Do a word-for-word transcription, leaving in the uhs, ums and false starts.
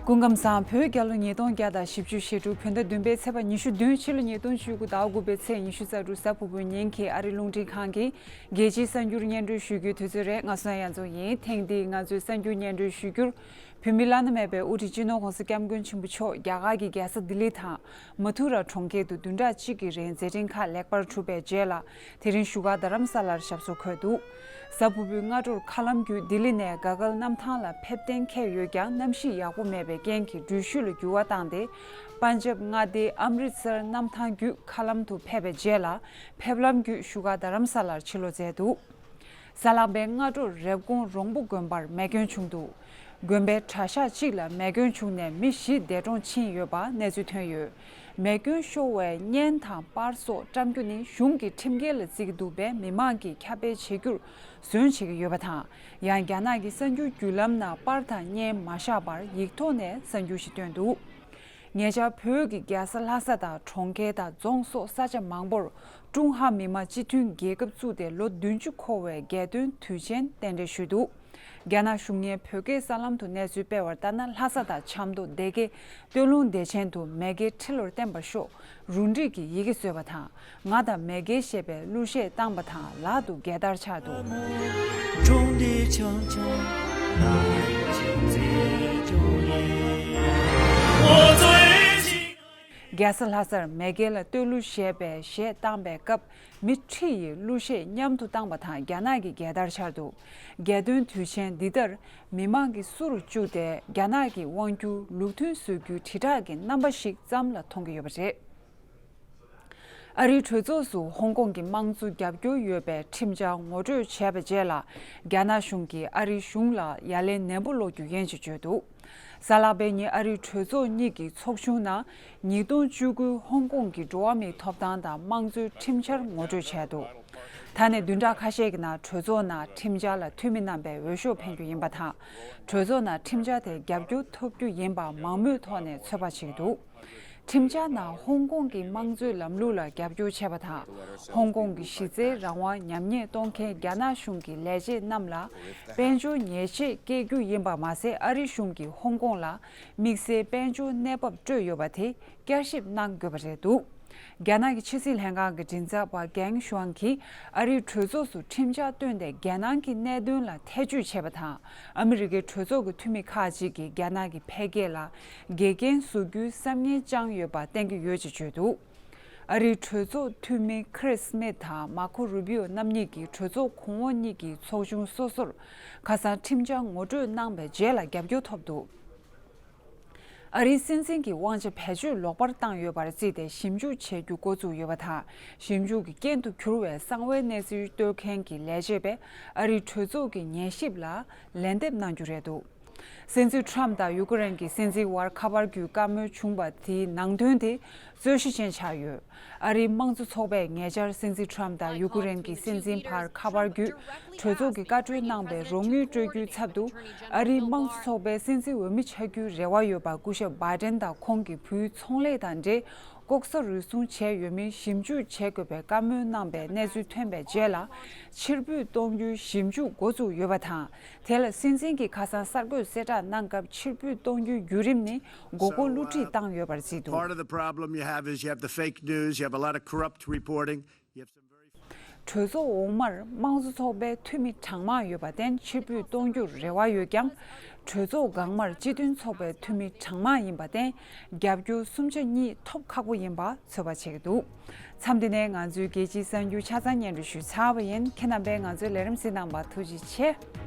སྐུ་ཁམས་བཟང་། བོད་རྒྱལ་ལོ་ཉིས་སྟོང་བརྒྱ་དང་བཞི་བཅུ་ཞེ་དྲུག་བོད་ཟླ་བདུན་པའི་ཚེས་པ་ཉི་ཤུ་བདུན། ཕྱི་ལོ་ཉིས་སྟོང་བཅུ་དགུ་ཟླ་དགུ་པའི་ཚེས་ཉི་ཤུ་རྩ་དྲུག་གཟའ་ཕུར་བུའི་ཉིན་གྱི་ཨ་རིའི་རླུང་འཕྲིན་ཁང་གི་རྒྱལ་སྤྱིའི་གསར་འགྱུར་སྙན་སྒྲོན་ཞུ་རྒྱུའི་དུས་ཚོད་རེད། ང་སོ་ཡ་ཡ་མཚོ་ཡིན། ཐེངས་འདིའི་ང་ཚོའི་གསར་འགྱུར་སྙན་སྒྲོན་ཞུ་རྒྱུར། བོད་མིའི་བླ་ན་མེད་པའི་དབུ་ཁྲིད་སྤྱི་ནོར་༸གོང་ས་༸སྐྱབས་མགོན་ཆེན་པོ་མཆོག་རྒྱ་གར་གྱི་རྒྱལ་ས་ལྡི་ལི་དང་མ་ཐུ་ར་གྲོང་ཁྱེར་དུ་བདུན་ཕྲག་གཅིག་གི་རིང་མཛད་འཕྲིན་ཁག་ལེགས་པར་གྲུབ་པའི་རྗེས་ལ། དེ་རིང་བཞུགས་སྒར་རྡ་རམ་ས་ལར་ཞབས་སོར་འཁོད་འདུག་གཟའ་ཕུར་བུའི་སྔ་དྲོར་མཁའ་ལམ་བརྒྱུད་ལྡི་ལི་ནས་ག་གལ་གནམ་ཐང་ལ་ཕེབས་གཏན་འཁེལ་ཡོད་ཀྱང་། གནམ་གཤིས་ཡག་པོ་མེད་པའི་རྐྱེན་གྱིས་འགྲུལ་བཞུད་ལ་འགྱུར་བ་བཏང་སྟེ། པན་ཇབ་མངའ་སྡེའི་ཨམ་རིད་སར་གནམ་ཐང་བརྒྱུད་མཁའ་ལམ་དུ་ཕེབས་པའི་རྗེས་ལ། ཕེབས་ལམ་བརྒྱུད་བཞུགས་སྒར་རྡ་རམ་ས་ལར་ཕྱིར་ལོག་མཛད་འདུག་གཟའ་ལྷག་པའི་སྔ་དྲོར་རེབ་གོང་རོང་པོ་དགོན་པར་མེ་སྐྱོན་བྱུང་འདུག་དགོན་པའི་གྲྭ་ཤག་གཅིག་ལ་མེ་སྐྱོན་བྱུང་ནས་མི་བཞི་འདས་གྲོངས་ཕྱིན་ཡོད་པ་གནས་ཚུལ་ཐོན་ཡོད། མེ་སྐྱོན་ཤོར་བའི་བརྙན་དང་པར་སོགས་བཀྲམ་རྒྱུ་ནི་གཞུང་གི་ཁྲིམས་འགལ་ལ་བརྩི་གི་འདུག་པས། མི་མང་གིས་ཁྱབ་སྤེལ་བྱེད་རྒྱུར་བཟོན་བྱེད་ཀྱི་ཡོད་པ་དང་། ཡང་རྒྱ་ནག་གི་གསར་འགྱུར་བརྒྱུད་ལམ་ནང་པར་དང་བརྙན་མ་བཞག་པར་ཡིག་ཐོག་ནས་གསར་འགྱུར་ཞིག་བཏོན་འདུག་ཉེ་ཆར་བོད་ཀྱི་རྒྱལ་ས་ལྷ་ས་དང་གྲོང་ཁྱེར་དང་རྫོང་སོགས་ས་ཆ་མང་པོར་ཀྲུང་ཧྭ་མི་དམངས་སྤྱི་མཐུན་རྒྱལ་ཁབ་བཙུགས་ཏེ་ལོ་བདུན་ཅུ་འཁོར་བའི་རྒྱལ་སྟོན་དུས་ཆེན་རྟེན་འབྲེལ་ཞུས་འདུག་རྒྱ་ནག་གཞུང་གིས་བོད་སྐད་གསར་ལམ་དུ་གནས་ཚུལ་སྤེལ་བར་ལྟར་ན། ལྷ་ས་དང་ཆབ་མདོ་སྡེ་དགེ་སྟོད་ལུང་བདེ་ཆེན་དུ་མེ་ཁའི་ཁྲི་ལོར་བརྟན་པར་ཤོག་རུ་འགྲིག་གི་ཡི་གེ་བཟོས་པ་དང་། ང་དང་མེ་ཁའི་ཞེས་པའི་གླུ་གཞས་བཏང་པ་དང་། ལག་ཏུ་རྒྱལ་དར་འཕྱར་འདུག་རྒྱལ་ས་ལྷ་སར་མེ་ཁའི་ལ་བསྟོད་གླུ་ཞེས་པའི་གཞས་བཏང་པའི་སྐབས། མི་ཁྲི་ཡིས་གླུ་གཞས་མཉམ་དུ་བཏང་པ་དང་། རྒྱ་ནག་གི་རྒྱལ་དར་འཕྱར་འདུག་རྒྱལ་སྟོན་དུས་ཆེན་འདི་ལྟར་མི་མང་གིས་བསུ་རུ་བཅུག་སྟེ། རྒྱ་ནག་གི་དབང་སྒྱུར་ལུགས་མཐུན་བཟོ་རྒྱུའི་དྲིལ་བསྒྲགས་ཀྱི་རྣམ་པ་ཞིག་ཙམ་ལ་མཐོང་གི་ཡོད་པ་རེད། ཨ་རིའི་གྲོས་ཚོགས་སུ་ཧོང་ཀོང་གི་དམངས་གཙོ་རྒྱབ་སྐྱོར་ཡོད་པའི་ཁྲིམས་འཆར་ངོ་སྤྲོད་བྱས་པའི་རྗེས་ལ། རྒྱ་ནག་གཞུང་གིས་ཨ་རིའི་གཞུང་ལ་ཡ་ལན་ནན་པོ་སློག་རྒྱུ་ཡིན་ཞེས་བརྗོད་འདུག་གཟའ་ལྷག་པའི་ཉིན་ཨ་རིའི་གྲོས་ཚོགས་གཉིས་ཀྱི་ཚོགས་ཆུང་ནང་ཉིས་སྟོང་བཅུ་དགུའི་ཧོང་ཀོང་གི་འགྲོ་བ་མིའི་ཐོབ་ཐང་དང་དམངས་གཙོའི་ཁྲིམས་འཆར་ངོ་སྤྲོད་བྱས་འདུག་ད་ནས་བདུན་ཕྲག་ཁ་ཤས་ཀྱི་ནང་གྲོས་ཚོགས་ནང་ཁྲིམས་འཆར་ལ་འཐུས་མི་རྣམ་པས་འོས་ཤོག་འཕེན་རྒྱུ་ཡིན་པ་དང་། གྲོས་ཚོགས་ནང་ཁྲིམས་འཆར་དེ་རྒྱབ་སྐྱོར་ཐོབ་རྒྱུ་ཡིན་པ་མང་མོས་ཐོག་ནས་ཚོད་དཔག་བྱེད་ཀྱི་འདུག་ཁྲིམས་འཆར་ནང་ཧོང་ཀོང་གི་དམངས་གཙོའི་ལམ་ལུགས་ལ་རྒྱབ་སྐྱོར་བྱས་པ་དང་། ཧོང་ཀོང་གི་གཞི་རྩའི་རང་དབང་ཉམས་ཉེས་གཏོང་མཁན་རྒྱ་ནག་གཞུང་གི་ལས་བྱེད་རྣམས་ལ་དཔལ་འབྱོར་ཉེས་ཆད་བཀལ་རྒྱུ་ཡིན་པ་མ་ཟད། ཨ་རི་གཞུང་གིས་ཧོང་ཀོང་ལ་དམིགས་བསལ་དཔལ་འབྱོར་གནས་བབ་སྤྲོད་ཡོད་པ་དེ་བསྐྱར་ཞིབ་གནང་དགོས་པ་རེད་འདུག་རྒྱ་ནག་གི་ཕྱི་སྲིད་ལྷན་ཁང་གི་མགྲིན་ཚབ་པ་གེང་ཞུའང་གིས་ཨ་རིའི་གྲོས་ཚོགས་སུ་ཁྲིམས་འཆར་བཏོན་ཏེ། རྒྱལ་ནང་གི་གནད་དོན་ལ་ཐེ་བྱུས་བྱས་པ་དང་། ཨ་མི་རི་ཀའི་གྲོས་ཚོགས་ཀྱི་འཐུས་མི་ཁག་ཅིག་གིས་རྒྱ་ནག་གི་འཕེལ་རྒྱས་ལ་འགལ་རྐྱེན་བཟོ་རྒྱུའི་བསམ་ངན་བཅངས་ཡོད་པ་བསྟན་གྱི་ཡོད་ཅེས་བརྗོད་འདུག་ཨ་རིའི་གྲོས་ཚོགས་འཐུས་མི་ཁི་རིས་སྨིད་དང་མར་ཁོ་རུ་བི་ཡོ་རྣམ་གཉིས་ཀྱིས་གྲོས་ཚོགས་གོང་འོག་གཉིས་ཀྱི་ཚོགས་ཆུང་སོ་སོར་ཁ་སང་ཁྲིམས་འཆར་ངོ་སྤྲོད་གནང་བའི་རྗེས་ལ་རྒྱབ་སྐྱོར་ཐོབ་འདུག་ཨ་རིའི་སྲིད་འཛིན་གྱི་དབང་ཆ་བེད་སྤྱོད་ལོག་པར་བཏང་ཡོད་པར་བརྩིས་ཏེ་ཞིབ་འཇུག་བྱེད་རྒྱུ་འགོ་བཙུགས་ཡོད་པ་དང་། ཞིབ་འཇུག་གི་རྐྱེན་དུ་གྱུར་བའི་གསང་བའི་གནས་ཚུལ་གཏོད་མཁན་གྱི་ལས་བྱེད་པས་ཨ་རིའི་གྲོས་ཚོགས་ཀྱི་ཉན་ཞིབ་ལ་ལན་འདེབས་གནང་རྒྱུ་རེད་འདུག་སྲིད་འཛིན་ཁྲམ་དང་ཡུ་ཀེ་རེན་གྱི་སྲིད་འཛིན་དབར་ཁ་པར་བརྒྱུད་བཀའ་མོལ་བྱུང་བ་དེའི་ནང་དོན་དེ་རྩོད་གཞི་ཅན་ཆགས་ཡོད། ཨ་རིའི་དམངས་གཙོ་ཚོགས་པས་ཉེ་ཆར་སྲིད་འཛིན་ཁྲམ་དང་ཡུ་ཀེ་རེན་གྱི་སྲིད་འཛིན་བར་ཁ་པར་བརྒྱུད་གྲོས་ཚོགས་ཀྱིས་བཀའ་འཁྲོལ་གནང་པའི་རོགས་དངུལ་སྤྲོད་རྒྱུའི་ཚབ་ཏུ། ཨ་རིའི་དམངས་གཙོ་ཚོགས་པའི་སྲིད་འཛིན་འོས་མི་ཆགས་རྒྱུའི་རེ་བ་ཡོད་པ་སྐུ་ཞབས་བྷའི་ཌེན་དང་ཁོང་གི་བུའི་ཚོང་ལས་དང་འབྲེལ་ལྐོག་ཟ་རུལ་སུངས་བྱས་ཡོད་མིན་ཞིབ་འཇུག་བྱེད་དགོས་པའི་བཀའ་མོལ་གནང་པའི་གནས་ཚུལ་ཐོན་པའི་རྗེས་ལ། ཕྱིར་འབུད་གཏོང་རྒྱུའི་ཞིབ་འཇུག་འགོ་བཙུགས་ཡོད་པ་དང་། དེ་ལ་སྲིད་འཛིན་གྱིས་ཁ་སང་གསར་འགོད་གསལ་བསྒྲགས་གནང་སྐབས། ཕྱིར་འབུད་གཏོང་རྒྱུའི་བརྒྱུད་རིམ་ནི་མགོ་སྐོར་བསླུ་བྲིད་བཏང་ཡོད་པར་བརྩིས་འདུག Part of the problem you have is you have the fake news, you have a lot of corrupt reporting. གྲོས་ཚོགས་འོག་མར་དམངས་གཙོ་ཚོགས་པའི་འཐུས་མི་གྲངས་མང་ཡོད་པར་བརྟེན། ཕྱིར་འབུད་གཏོང་རྒྱུར་རེ་བ་ཡོད་ཀྱང་། གྲོས་ཚོགས་འགག་མར་སྤྱི་མཐུན་ཚོགས་པའི་འཐུས་མི་གྲངས་མང་ཡིན་པར་བརྟེན། རྒྱབ་སྐྱོར་གསུམ་ཆ་གཉིས་ཐོབ་ཁག་པོ་ཡིན་པ་ཚོད་དཔག་བྱེད་ཀྱི་འདུག་མཚམས་འདི་ནས་ང་ཚོའི་རྒྱལ་སྤྱིའི་གསར་འགྱུར་ཆ་ཚང་སྙན་སྒྲོན་ཞུས་ཚར་བ་ཡིན། ཁྱེད་རྣམ་པས་ང་ཚོའི་ལས་རིམ་གཟིགས་གནང་བར་ཐུགས་རྗེ་ཆེ།